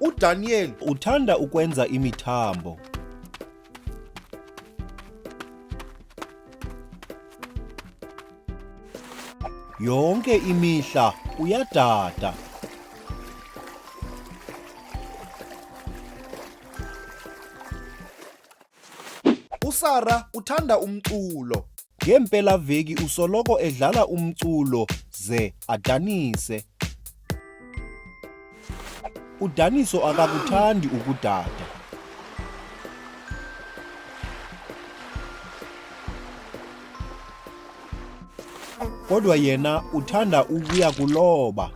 UDaniel uthanda ukwenza imithambo. Yonke imihla uyadada. USara uthanda umculo. Ngeempelaveki usoloko edlala umculo ze adanise. Udaniso akakuthandi ukudada. Kodwa yena uthanda ukuya kuloba.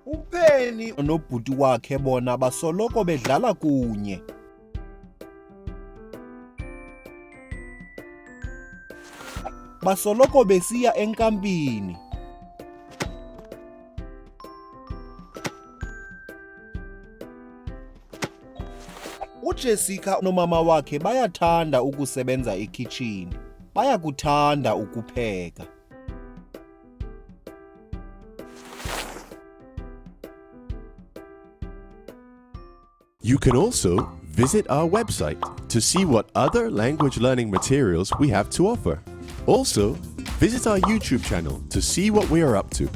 UPenny nobhuti wakhe bona basoloko bedlala kunye. Basoloko besiya enkampini. UJessica nomama wakhe bayathanda ukusebenza ekhitshini. Bayakuthanda ukupheka. You can also visit our website to see what other language learning materials we have to offer. Also, visit our YouTube channel to see what we are up to.